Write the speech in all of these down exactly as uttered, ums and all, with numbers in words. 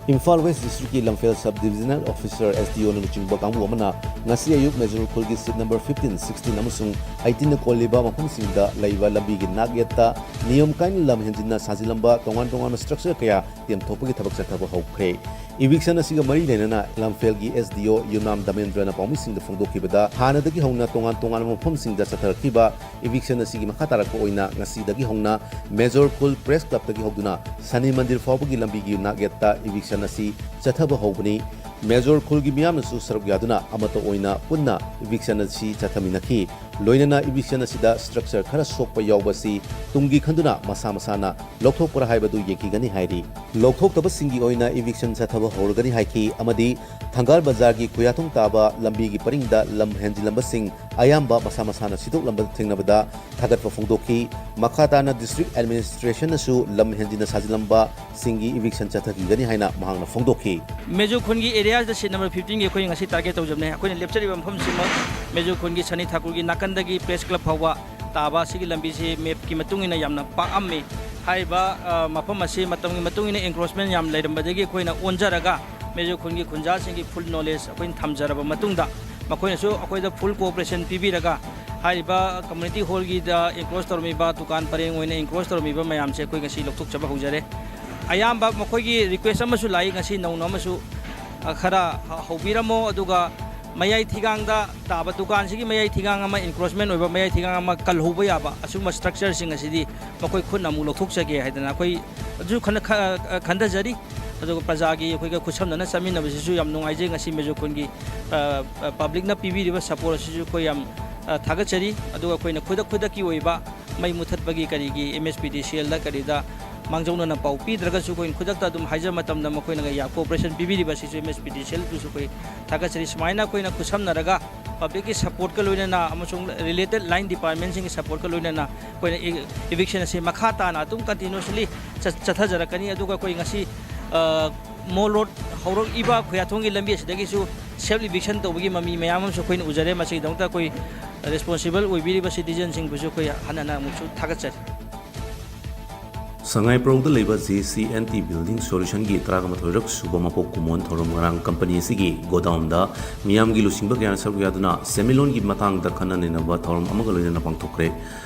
Imphal west ꯗꯤꯁꯇ꯭ꯔꯤꯛꯀꯤ ꯂꯝꯐꯦꯜ sub ꯗꯤꯕꯤꯖꯅꯦꯜ officer, S D ꯑꯣꯅ ꯂꯨꯆꯤꯡꯕ ꯀꯥꯡꯕꯨ ꯑꯃꯅ ꯉꯁꯤ ꯑꯌꯨꯛ ꯃꯦꯖꯣꯔ ꯎꯈ꯭ꯔꯨꯜꯒꯤ ꯁꯤꯠ ꯅꯝꯕꯔ ꯐꯤꯐꯇꯤꯟ, ꯁꯤꯛꯁꯇꯤꯟ ꯑꯃꯁꯨꯡ ꯑꯩꯠꯇꯤꯟꯅ ꯀꯣꯜꯂꯤꯕ ꯃꯐꯝꯁꯤꯡꯗ ꯂꯩꯕ ꯂꯝꯕꯤꯒꯤ ꯅꯥꯛꯌꯦꯠꯇ ꯅꯤꯌꯣꯝ ꯀꯥꯏꯅ ꯂꯝ ꯍꯦꯟꯖꯤꯟꯅ ꯁꯥꯖꯤꯜꯂꯝꯕ ꯇꯣꯉꯥꯟ ꯇꯣꯉꯥꯟꯕ ꯁ꯭ꯇ꯭ꯔꯛꯆꯔ ꯀꯌꯥ ꯇꯦꯝꯊꯣꯛꯄꯒꯤ ꯊꯕꯛ ꯆꯠꯊꯕ ꯍꯧꯈ꯭ꯔꯦ꯫ ꯏꯚꯤꯛꯁꯟ ꯑꯁꯤꯒ ꯃꯔꯤ ꯂꯩꯅꯅ ꯂꯝꯐꯦꯜꯒꯤ ꯑꯦꯁ ꯗꯤ ꯑꯣ ꯌꯨꯝꯅꯥꯝ ꯗꯃꯦꯟꯗ꯭ꯔꯅ ꯄꯥꯎꯃꯤꯁꯤꯡꯗ ꯐꯣꯡꯗꯣꯛꯈꯤꯕꯗ, ꯍꯥꯟꯅꯗꯒꯤ ꯍꯧꯅ ꯇꯣꯉꯥꯟ ꯇꯣꯉꯥꯟꯕ ꯃꯐꯝꯁꯤꯡꯗ ꯆꯠꯊꯔꯛꯈꯤꯕ ꯏꯚꯤꯛꯁꯟ ꯑꯁꯤꯒꯤ ꯃꯈꯥ ꯇꯥꯔꯛꯄ ꯑꯣꯏꯅ ꯉꯁꯤꯗꯒꯤ ꯍꯧꯅ ꯃꯦꯖꯣꯔ ꯎꯈ꯭ꯔꯨꯜ ꯄ꯭ꯔꯦꯁ ꯀ꯭ꯂꯕꯇꯒꯤ ꯍꯧꯗꯨꯅ ꯁꯅꯤ ꯃꯟꯗꯤꯔ ꯐꯥꯎꯕꯒꯤ ꯂꯝꯕꯤꯒꯤ ꯅꯥꯛꯌꯦꯠꯇ ꯏꯚꯤꯛꯁꯟ ꯑꯁꯤ ꯆꯠꯊꯕ ꯍꯧꯕꯅꯤ꯫ ꯃꯦꯖꯣꯔ ꯎꯈ꯭ꯔꯨꯜꯒꯤ ꯃꯤꯌꯥꯝꯅꯁꯨ ꯁꯔꯨꯛ ꯌꯥꯗꯨꯅ ꯑꯃꯠꯇ ꯑꯣꯏꯅ ꯄꯨꯟꯅ ꯏꯚꯤꯛꯁꯟ ꯑꯁꯤ ꯆꯠꯊꯃꯤꯟꯅꯈꯤ꯫ ꯂꯣꯏꯅꯅ ꯏꯚꯤꯛꯁꯟ ꯑꯁꯤꯗ ꯁ꯭ꯇ꯭ꯔꯛꯆꯔ ꯈꯔ ꯁꯣꯛꯄ ꯌꯥꯎꯕ ꯑꯁꯤ ꯇꯨꯡꯒꯤ ꯈꯟꯗꯨꯅ ꯃꯁꯥ ꯃꯁꯥꯅ ꯂꯧꯊꯣꯛꯄ꯭ꯔꯥ ꯍꯥꯏꯕꯗꯨ ꯌꯦꯡꯈꯤꯒꯅꯤ ꯍꯥꯏꯔꯤ꯫ ꯂꯧꯊꯣꯛꯇꯕꯁꯤꯡꯒꯤ ꯑꯣꯏꯅ ꯏꯚꯤꯛꯁꯟ ꯆꯠꯊꯕ ꯍꯧꯔꯒꯅꯤ ꯍꯥꯏꯈꯤ ꯑꯃꯗꯤ ꯊꯪꯒꯥꯜ ꯕꯖꯥꯔꯒꯤ ꯈꯨꯌꯥꯊꯣꯡ ꯇꯥꯕ ꯂꯝꯕꯤꯒꯤ ꯄꯔꯤꯡꯗ ꯂꯝ ꯍꯦꯟꯖꯤꯜꯂꯝꯕꯁꯤꯡ ꯑꯌꯥꯝꯕ ꯃꯁꯥ ꯃꯁꯥꯅ ꯁꯤꯗꯣꯛꯂꯝꯕ ꯊꯦꯡꯅꯕꯗ ꯊꯥꯒꯠꯄ ꯐꯣꯡꯗꯣꯛꯈꯤ꯫ ꯃꯈꯥ ꯇꯥꯅ ꯗꯤꯁꯇ꯭ꯔꯤꯛ ꯑꯦꯗꯃꯤꯅꯤꯁꯇ꯭ꯔꯦꯁꯟꯅꯁꯨ ꯂꯝ ꯍꯦꯟꯖꯤꯟꯅ ꯁꯥꯖꯤꯜꯂꯝꯕꯁꯤꯡꯒꯤ ꯏꯚꯤꯛꯁꯟ ꯆꯠꯊꯈꯤꯒꯅꯤ ꯍꯥꯏꯅ ꯃꯍꯥꯛꯅ ꯐꯣꯡꯗꯣꯛꯈꯤ꯫ ꯃꯦꯖꯣꯔ ꯎꯈ꯭ꯔꯨꯜꯒꯤ ꯑꯦꯔꯤꯌꯥꯁꯤꯗ ꯁꯤꯠ ꯅꯝꯕꯔ ꯐꯤꯐꯇꯤꯟꯒꯤ ꯑꯩꯈꯣꯏꯅ ꯉꯁꯤ ꯇꯥꯔꯒꯦꯠ ꯇꯧꯖꯕꯅꯦ꯫ ꯑꯩꯈꯣꯏꯅ ꯂꯦꯞꯆꯔꯤꯕ ꯃꯐꯝꯁꯤꯃꯛ ꯃꯦꯖꯣꯔ ꯎꯈ꯭ꯔꯨꯜꯒꯤ ꯁꯅꯤ ꯊꯥꯀꯨꯔꯒꯤ ꯅꯥꯀꯟꯗꯒꯤ ꯄ꯭ꯔꯦꯁ ꯀ꯭ꯂꯕ ꯐꯥꯎꯕ ꯇꯥꯕ ꯑꯁꯤꯒꯤ ꯂꯝꯕꯤꯁꯤ ꯃꯦꯞꯀꯤ ꯃꯇꯨꯡ ꯏꯟꯅ ꯌꯥꯝꯅ ꯄꯥꯛꯑꯝꯃꯤ꯫ ꯍꯥꯏꯔꯤꯕ, ꯑ, ꯃꯐꯝ ꯑꯁꯤ ꯃꯇꯝꯒꯤ ꯃꯇꯨꯡ ꯏꯟꯅ ꯑꯦꯟꯀ꯭ꯔꯣꯆꯃꯦꯟ ꯌꯥꯝ ꯂꯩꯔꯝꯕꯗꯒꯤ ꯑꯩꯈꯣꯏꯅ ꯑꯣꯟꯖꯔꯒ ꯃꯦꯖꯣꯔ ꯎꯈ꯭ꯔꯨꯜꯒꯤ ꯈꯨꯟꯖꯥꯁꯤꯡꯒꯤ ꯐꯨꯜ ꯅꯣꯂꯦꯖ ꯑꯩꯈꯣꯏꯅ ꯊꯝꯖꯔꯕ ꯃꯇꯨꯡꯗ ꯃꯈꯣꯏꯅꯁꯨ ꯑꯩꯈꯣꯏꯗ ꯐꯨꯜ ꯀꯣꯑꯣꯄꯔꯦꯁꯟ ꯄꯤꯕꯤꯔꯒ ꯍꯥꯏꯔꯤꯕ ꯀꯝꯃ꯭ꯌꯨꯅꯤꯇꯤ ꯍꯣꯜꯒꯤꯗ ꯑꯦꯟꯀ꯭ꯔꯣꯆ ꯇꯧꯔꯝꯃꯤꯕ, ꯗꯨꯀꯥꯟ ꯄꯔꯦꯡ ꯑꯣꯏꯅ ꯑꯦꯟꯀ꯭ꯔꯣꯆ ꯇꯧꯔꯝꯃꯤꯕ ꯃꯌꯥꯝꯁꯦ ꯑꯩꯈꯣꯏ ꯉꯁꯤ ꯂꯧꯊꯣꯛꯆꯕ ꯍꯧꯖꯔꯦ꯫ ꯑꯌꯥꯝꯕ ꯃꯈꯣꯏꯒꯤ ꯔꯤꯀ꯭ꯋꯦꯁ ꯑꯃꯁꯨ ꯂꯥꯛꯏ, ꯉꯁꯤ ꯅꯧꯅ ꯑꯃꯁꯨ, ꯑ, ꯈꯔ ꯍ-, ꯍꯧꯕꯤꯔꯝꯃꯣ, ꯑꯗꯨꯒ ꯃꯌꯥꯏ ꯊꯤꯒꯥꯡꯗ ꯇꯥꯕ ꯗꯨꯀꯥꯟꯁꯤꯒꯤ ꯃꯌꯥꯏ ꯊꯤꯒꯥꯡ ꯑꯃ, ꯑꯦꯟꯀ꯭ꯔꯣꯆꯃꯦꯟ ꯑꯣꯏꯕ ꯃꯌꯥꯏ ꯊꯤꯒꯥꯡ ꯑꯃ ꯀꯜꯍꯧꯕ ꯌꯥꯕ ꯑꯁꯤꯒꯨꯝꯕ ꯁ꯭ꯇ꯭ꯔꯛꯆꯔꯁꯤꯡ ꯑꯁꯤꯗꯤ ꯃꯈꯣꯏ ꯈꯨꯠꯅ ꯑꯃꯨꯛ ꯂꯧꯊꯣꯛꯆꯒꯦ ꯍꯥꯏꯗꯅ ꯑꯩꯈꯣꯏ ꯑꯗꯨꯁꯨ ꯈꯟꯅ-, ꯈ-, ꯈꯟꯊꯖꯔꯤ꯫ ꯑꯗꯨꯒ ꯄ꯭ꯔꯖꯥꯒꯤ ꯑꯩꯈꯣꯏꯒ ꯈꯨꯠꯁꯝꯅꯅ ꯆꯠꯃꯤꯟꯅꯕꯁꯤꯁꯨ ꯌꯥꯝ ꯅꯨꯡꯉꯥꯏꯖꯩ꯫ ꯉꯁꯤ ꯃꯦꯖꯣꯔ ꯎꯈ꯭ꯔꯨꯜꯒꯤ, ꯑ, ꯑ, ꯄꯕ꯭ꯂꯤꯛꯅ ꯄꯤꯕꯤꯔꯤꯕ ꯁꯄꯣꯔꯠ ꯑꯁꯤꯁꯨ ꯑꯩꯈꯣꯏ ꯌꯥꯝ, ꯑ, ꯊꯥꯒꯠꯆꯔꯤ꯫ ꯑꯗꯨꯒ ꯑꯩꯈꯣꯏꯅ ꯈꯨꯗꯛ ꯈꯨꯗꯛꯀꯤ ꯑꯣꯏꯕ ꯃꯩ ꯃꯨꯊꯠꯄꯒꯤ ꯀꯔꯤꯒꯤ ꯑꯦꯝ ꯑꯦꯁ ꯄꯤ ꯗꯤ ꯁꯤ ꯑꯦꯜꯗ ꯀꯔꯤꯗ ꯃꯥꯡꯖꯧꯅꯅ ꯄꯥꯎ ꯄꯤꯗ꯭ꯔꯒꯁꯨ ꯑꯩꯈꯣꯏꯅ ꯈꯨꯗꯛꯇ ꯑꯗꯨꯝ ꯍꯥꯏꯖꯕ ꯃꯇꯝꯗ ꯃꯈꯣꯏꯅ ꯌꯥꯝ ꯀꯣꯑꯣꯄꯔꯦꯁꯟ ꯄꯤꯕꯤꯔꯤꯕ ꯑꯁꯤꯁꯨ ꯑꯦꯝ ꯑꯦꯁ ꯄꯤ ꯗꯤ ꯁꯤ ꯑꯦꯜꯕꯨꯁꯨ ꯑꯩꯈꯣꯏ ꯊꯥꯒꯠꯆꯔꯤ꯫ ꯁꯨꯃꯥꯏꯅ ꯑꯩꯈꯣꯏꯅ ꯈꯨꯠꯁꯝꯅꯔꯒ ꯄꯕ꯭ꯂꯤꯛꯀꯤ ꯁꯄꯣꯔꯠꯀ ꯂꯣꯏꯅꯅ ꯑꯃꯁꯨꯡ ꯔꯤꯂꯦꯇꯦꯗ ꯂꯥꯏꯟ ꯗꯤꯄꯥꯔꯠꯃꯦꯟꯁꯤꯡꯒꯤ ꯁꯄꯣꯔꯠꯀ ꯂꯣꯏꯅꯅ ꯑꯩꯈꯣꯏꯅ ꯏ-, ꯏꯚꯤꯛꯁꯟ ꯑꯁꯤ ꯃꯈꯥ ꯇꯥꯅ ꯑꯗꯨꯝ ꯀꯟꯇꯤꯅ꯭ꯌꯨꯁꯂꯤ ꯆꯠ-, ꯆꯠꯊꯖꯔꯛꯀꯅꯤ꯫ ꯑꯗꯨꯒ ꯑꯩꯈꯣꯏ ꯉꯁꯤ, ꯑ, ꯃꯣꯜ ꯔꯣꯗ ꯍꯧꯔꯛꯏꯕ ꯈꯨꯌꯥꯊꯣꯡꯒꯤ ꯂꯝꯕꯤ ꯑꯁꯤꯗꯒꯤꯁꯨ ꯁꯦꯜꯐ ꯏꯚꯤꯛꯁꯟ ꯇꯧꯕꯒꯤ ꯃꯃꯤ ꯃꯌꯥꯝ ꯑꯃꯁꯨ ꯑꯩꯈꯣꯏꯅ ꯎꯖꯔꯦ꯫ ꯃꯁꯤꯒꯤꯗꯃꯛꯇ ꯑꯩꯈꯣꯏ ꯔꯦꯁꯄꯣꯟꯁꯤꯕꯜ ꯑꯣꯏꯕꯤꯔꯤꯕ ꯁꯤꯇꯤꯖꯟꯁꯤꯡꯕꯨꯁꯨ ꯑꯩꯈꯣꯏ ꯍꯟꯅ ꯍꯟꯅ ꯑꯃꯨꯛꯁꯨ ꯊꯥꯒꯠꯆꯔꯤ꯫ ꯁꯉꯥꯏꯄ꯭ꯔꯧꯗ ꯂꯩꯕ J C N T building ꯁꯣꯂꯨꯁꯟꯒꯤ ꯇꯔꯥꯃꯥꯊꯣꯏꯔꯛ ꯁꯨꯕ ꯃꯄꯣꯛ ꯀꯨꯝꯑꯣꯟ ꯊꯧꯔꯝ ꯉꯔꯥꯡ ꯀꯝꯄꯅꯤ ꯑꯁꯤꯒꯤ ꯒꯣꯗꯥꯎꯟꯗ ꯃꯤꯌꯥꯝꯒꯤ ꯂꯨꯆꯤꯡꯕ ꯀꯌꯥꯅ ꯁꯔꯨꯛ ꯌꯥꯗꯨꯅ ꯁꯦꯟꯃꯤꯠꯂꯣꯟꯒꯤ ꯃꯇꯥꯡꯗ ꯈꯟꯅ ꯅꯩꯅꯕ ꯊꯧꯔꯝ ꯑꯃꯒ ꯂꯣꯏꯅꯅ ꯄꯥꯡꯊꯣꯛꯈ꯭ꯔꯦ꯫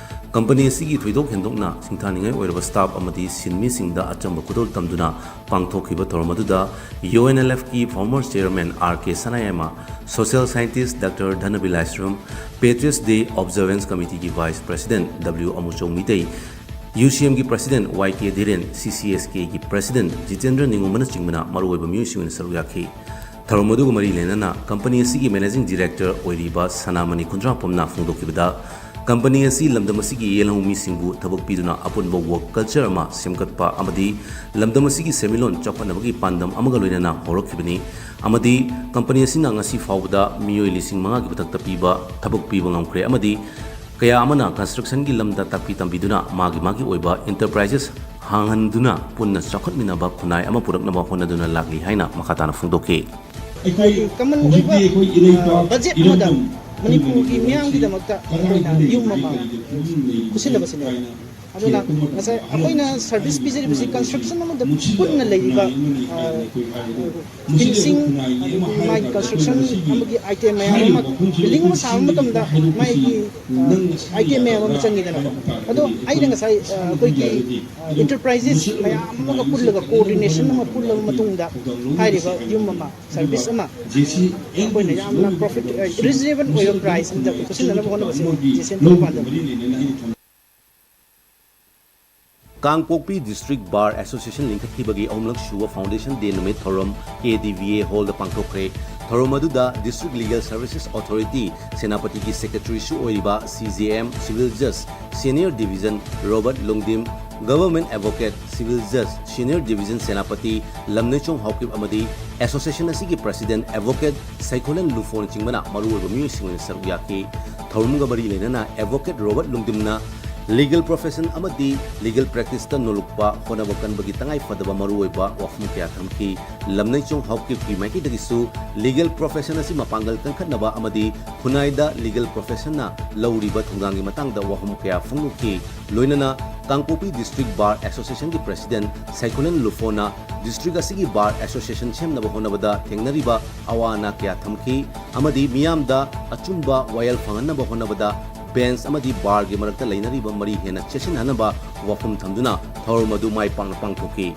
ꯀꯝꯄꯅꯤ ꯑꯁꯤꯒꯤ ꯊꯣꯏꯗꯣꯛ ꯍꯦꯟꯗꯣꯛꯅ ꯁꯤꯡꯊꯥꯅꯤꯡꯉꯥꯏ ꯑꯣꯏꯔꯕ ꯁ꯭ꯇꯥꯐ ꯑꯃꯗꯤ ꯁꯤꯟꯃꯤꯁꯤꯡꯗ ꯑꯆꯝꯕ ꯈꯨꯗꯣꯜ ꯇꯝꯗꯨꯅ ꯄꯥꯡꯊꯣꯛꯈꯤꯕ ꯊꯧꯔꯝ ꯑꯗꯨꯗ ꯌꯨ ꯑꯦꯟ ꯑꯦꯜ ꯑꯦꯐꯀꯤ ꯐꯣꯔꯃꯔ ꯆꯦꯌꯔꯃꯦꯟ ꯑꯥꯔ ꯀꯦ ꯁꯅꯥꯌꯥꯏꯃ, social scientist doctor Dhanabir Laishram, patriots day observance ꯀꯃꯤꯇꯤꯒꯤ vice president W Amuchou Meitei, U C ꯑꯦꯝꯒꯤ ꯄ꯭ꯔꯦꯁꯤꯗꯦꯟꯠ ꯋꯥꯏ ꯀꯦ ꯙꯤꯔꯦꯟ, ꯁꯤ ꯁꯤ ꯑꯦꯁ ꯀꯦꯒꯤ ꯄ꯭ꯔꯦꯁꯤꯗꯦꯟꯠ ꯖꯤꯇꯦꯟꯗ꯭ꯔ ꯅꯤꯉꯣꯝꯕꯅꯆꯤꯡꯕꯅ ꯃꯔꯨꯑꯣꯏꯕ ꯃꯤꯑꯣꯏꯁꯤꯡ ꯑꯣꯏꯅ ꯁꯔꯨꯛ ꯌꯥꯈꯤ꯫ ꯊꯧꯔꯝ ꯑꯗꯨꯒ ꯃꯔꯤ ꯂꯩꯅꯅ ꯀꯝꯄꯅꯤ ꯑꯁꯤꯒꯤ ꯃꯦꯅꯦꯖꯤꯡ ꯗꯤꯔꯦꯛꯇꯔ ꯑꯣꯏꯔꯤꯕ ꯁꯅꯥꯃꯅꯤ ꯈꯨꯟꯗ꯭ꯔꯥꯝꯄꯝꯅ ꯐꯣꯡꯗꯣꯛꯈꯤꯕꯗ, ꯀꯝꯄꯅꯤ ꯑꯁꯤ ꯂꯝꯗꯝ ꯑꯁꯤꯒꯤ ꯌꯦꯜꯍꯧ ꯃꯤꯁꯤꯡꯕꯨ ꯊꯕꯛ ꯄꯤꯗꯨꯅ ꯑꯄꯨꯟꯕ ꯋꯥꯔꯛ ꯀꯜꯆꯔ ꯑꯃ ꯁꯦꯝꯒꯠꯄ ꯑꯃꯗꯤ ꯂꯝꯗꯝ ꯑꯁꯤꯒꯤ ꯁꯦꯟꯃꯤꯠꯂꯣꯟ ꯆꯥꯎꯈꯠꯅꯕꯒꯤ ꯄꯥꯟꯗꯝ ꯑꯃꯒ ꯂꯣꯏꯅꯅ ꯍꯧꯔꯛꯈꯤꯕꯅꯤ ꯑꯃꯗꯤ ꯀꯝꯄꯅꯤ ꯑꯁꯤꯅ ꯉꯁꯤ ꯐꯥꯎꯕꯗ ꯃꯤꯑꯣꯏ ꯂꯤꯁꯤꯡ ꯃꯉꯥꯒꯤ ꯃꯊꯛꯇ ꯄꯤꯕ ꯊꯕꯛ ꯄꯤꯕ ꯉꯝꯈ꯭ꯔꯦ ꯑꯃꯗꯤ ꯀꯌꯥ ꯑꯃꯅ ꯀꯟꯁꯇ꯭ꯔꯛꯁꯟꯒꯤ ꯂꯝꯗ ꯇꯥꯛꯄꯤ ꯇꯝꯕꯤꯗꯨꯅ ꯃꯥꯒꯤ ꯃꯥꯒꯤ ꯑꯣꯏꯕ ꯏꯟꯇꯔꯄ꯭ꯔꯥꯏꯖꯦꯁ ꯍꯥꯡꯍꯟꯗꯨꯅ ꯄꯨꯟꯅ ꯆꯥꯎꯈꯠꯃꯤꯟꯅꯕ ꯈꯨꯟꯅꯥꯏ ꯑꯃ ꯄꯨꯔꯛꯅꯕ ꯍꯣꯠꯅꯗꯨꯅ ꯂꯥꯛꯂꯤ ꯍꯥꯏꯅ ꯃꯈꯥ ꯇꯥꯅ ꯐꯣꯡꯗꯣꯛꯈꯤ꯫ ꯑꯩꯈꯣꯏ ꯀꯃꯟ ꯍꯧꯖꯤꯛꯇꯤ ꯑꯣꯏꯕ, ꯑꯩꯈꯣꯏ ꯏꯔꯩꯄꯥꯛ ꯑ, ꯕꯖꯦꯠ ꯑꯃꯗ ꯏꯔꯝꯗꯝ ꯃꯅꯤꯄꯨꯔꯒꯤ ꯃꯤꯌꯥꯝꯒꯤꯗꯃꯛꯇ ꯑꯩꯈꯣꯏꯅ ꯌꯨꯝ ꯑꯃ ꯈꯨꯠꯁꯤꯟꯅꯕꯁꯤꯅꯦꯕ꯫ ꯑꯗꯨꯅ ꯉꯁꯥꯏ ꯑꯩꯈꯣꯏꯅ ꯁꯔꯚꯤꯁ ꯄꯤꯖꯔꯤꯕꯁꯤ ꯀꯟꯁꯇ꯭ꯔꯛꯁꯟ ꯑꯃꯗ ꯄꯨꯟꯅ ꯂꯩꯔꯤꯕ, ꯑ, ꯐꯤꯅꯤꯁꯤꯡ, ꯑꯗꯒꯤ ꯃꯥꯒꯤ ꯀꯟꯁꯇ꯭ꯔꯛꯁꯟ ꯑꯃꯒꯤ ꯑꯥꯏꯇꯦꯝ ꯃꯌꯥꯝ ꯑꯃ, ꯕꯤꯜꯗꯤꯡ ꯑꯃ ꯁꯥꯕ ꯃꯇꯝꯗ ꯃꯥꯒꯤ, ꯑ, ꯑꯥꯏꯇꯦꯝ ꯃꯌꯥꯝ ꯑꯃ ꯆꯪꯉꯤꯗꯅꯀꯣ꯫ ꯑꯗꯣ ꯑꯩꯅ ꯉꯁꯥꯏ, ꯑ, ꯑꯩꯈꯣꯏꯒꯤ, ꯑ, ꯏꯟꯇꯔꯄ꯭ꯔꯥꯏꯖꯦꯁ ꯃꯌꯥꯝ ꯑꯃꯒ ꯄꯨꯜꯂꯒ, ꯀꯣꯑꯣꯔꯗꯤꯅꯦꯁꯟ ꯑꯃ ꯄꯨꯜꯂꯕ ꯃꯇꯨꯡꯗ ꯍꯥꯏꯔꯤꯕ ꯌꯨꯝ ꯑꯃ, ꯁꯔꯚꯤꯁ ꯑꯃ ꯑꯩꯈꯣꯏꯅ ꯌꯥꯝꯅ ꯄ꯭ꯔꯣꯐꯤꯠ, ꯑ, ꯔꯤꯖꯅꯦꯕꯜ ꯑꯣꯏꯕ ꯄ꯭ꯔꯥꯏꯁ ꯑꯃꯗ ꯄꯨꯁꯤꯟꯅꯅꯕ ꯍꯣꯠꯅꯕꯁꯤꯅ ꯖꯦ ꯁꯤ ꯑꯦꯟ ꯇꯤ ꯄꯥꯟꯗꯝꯅꯤ꯫ ꯀꯥꯡꯄꯣꯛꯄꯤ ꯗꯤꯁꯇ꯭ꯔꯤꯛ ꯕꯥꯔ ꯑꯦꯁꯣꯁꯤꯌꯦꯁꯟ ꯂꯤꯡꯈꯠꯈꯤꯕꯒꯤ ꯑꯍꯨꯝꯂꯛ ꯁꯨꯕ ꯐꯥꯎꯟꯗꯦꯁꯟ ꯗꯦ ꯅꯨꯃꯤꯠ ꯊꯧꯔꯝ ꯀꯦ ꯗꯤ ꯚꯤ ꯑꯦ ꯍꯣꯜꯗ ꯄꯥꯡꯊꯣꯛꯈ꯭ꯔꯦ꯫ ꯊꯧꯔꯝ ꯑꯗꯨꯗ ꯗꯤꯁꯇ꯭ꯔꯤꯛ ꯂꯤꯒꯦꯜ ꯁꯔꯚꯤꯁꯦꯁ ꯑꯣꯊꯣꯔꯤꯇꯤ ꯁꯦꯅꯥꯄꯇꯤꯒꯤ ꯁꯦꯀ꯭ꯔꯦꯇꯔꯤꯁꯨ ꯑꯣꯏꯔꯤꯕ ꯁꯤ J M civil just senior division Robert ꯂꯣꯡꯗꯤꯝ, government advocate civil just senior division Senapati ꯂꯝꯅꯩꯆꯣꯡ Haokip ꯑꯃꯗꯤ ꯑꯦꯁꯣꯁꯤꯌꯦꯁꯟ ꯑꯁꯤꯒꯤ ꯄ꯭ꯔꯦꯁꯤꯗꯦꯟꯠ ꯑꯦꯗꯚꯣꯀꯦꯠ ꯁꯩꯈꯣꯂꯦꯟ ꯂꯨꯐꯣꯅꯆꯤꯡꯕꯅ ꯃꯔꯨꯑꯣꯏꯕ ꯃꯤꯑꯣꯏꯁꯤꯡ ꯑꯣꯏꯅ ꯁꯔꯨꯛ ꯌꯥꯈꯤ꯫ ꯊꯧꯔꯝꯒ ꯃꯔꯤ ꯂꯩꯅꯅ ꯑꯦꯗꯚꯣꯀꯦꯠ ꯔꯣꯕꯔꯠ ꯂꯨꯡꯗꯤꯝꯅ ꯂꯤꯒꯦꯜ ꯄ꯭ꯔꯣꯐꯦꯁꯟ ꯑꯃꯗꯤ ꯂꯤꯒꯦꯜ ꯄ꯭ꯔꯦꯛꯇꯤꯁꯇ ꯅꯣꯂꯨꯛꯄ ꯍꯣꯠꯅꯕ ꯀꯟꯕꯒꯤ ꯇꯉꯥꯏ ꯐꯗꯕ ꯃꯔꯨꯑꯣꯏꯕ ꯋꯥꯐꯝ ꯀꯌꯥ ꯊꯝꯈꯤ꯫ ꯂꯝꯅꯩꯆꯣꯡ ꯍꯥꯎꯀꯤꯞꯀꯤ ꯃꯥꯏꯀꯩꯗꯒꯤꯁꯨ ꯂꯤꯒꯦꯜ ꯄ꯭ꯔꯣꯐꯦꯁꯟ ꯑꯁꯤ ꯃꯄꯥꯡꯒꯜ ꯀꯟꯈꯠꯅꯕ ꯑꯃꯗꯤ ꯈꯨꯟꯅꯥꯏꯗ ꯂꯤꯒꯦꯜ ꯄ꯭ꯔꯣꯐꯦꯁꯟꯅ ꯂꯧꯔꯤꯕ ꯊꯧꯗꯥꯡꯒꯤ ꯃꯇꯥꯡꯗ ꯋꯥꯐꯝ ꯀꯌꯥ ꯐꯣꯡꯗꯣꯛꯈꯤ꯫ ꯂꯣꯏꯅꯅ ꯀꯥꯡꯄꯣꯛꯄꯤ District Bar Association ꯒꯤ President ꯁꯩꯈꯣꯂꯦꯟ ꯂꯨꯐꯣꯅ district ꯑꯁꯤꯒꯤ Bar Association ꯁꯦꯝꯅꯕ ꯍꯣꯠꯅꯕꯗ ꯊꯦꯡꯅꯔꯤꯕ ꯑꯋꯥ ꯑꯅꯥ ꯀꯌꯥ ꯊꯝꯈꯤ ꯑꯃꯗꯤ ꯃꯤꯌꯥꯝꯗ ꯑꯆꯨꯝꯕ ꯋꯥꯌꯦꯜ ꯐꯪꯍꯟꯅꯕ ꯍꯣꯠꯅꯕꯗ bench ꯑꯃꯗꯤ bar ꯒꯤ ꯃꯔꯛꯇ ꯂꯩꯅꯔꯤꯕ ꯃꯔꯤ ꯍꯦꯟꯅ ꯆꯦꯠꯁꯤꯟꯍꯟꯅꯕ ꯋꯥꯐꯝ ꯊꯝꯗꯨꯅ ꯊꯧꯔꯝ ꯑꯗꯨ ꯃꯥꯏ ꯄꯥꯛꯅ ꯄꯥꯡꯊꯣꯛꯈꯤ꯫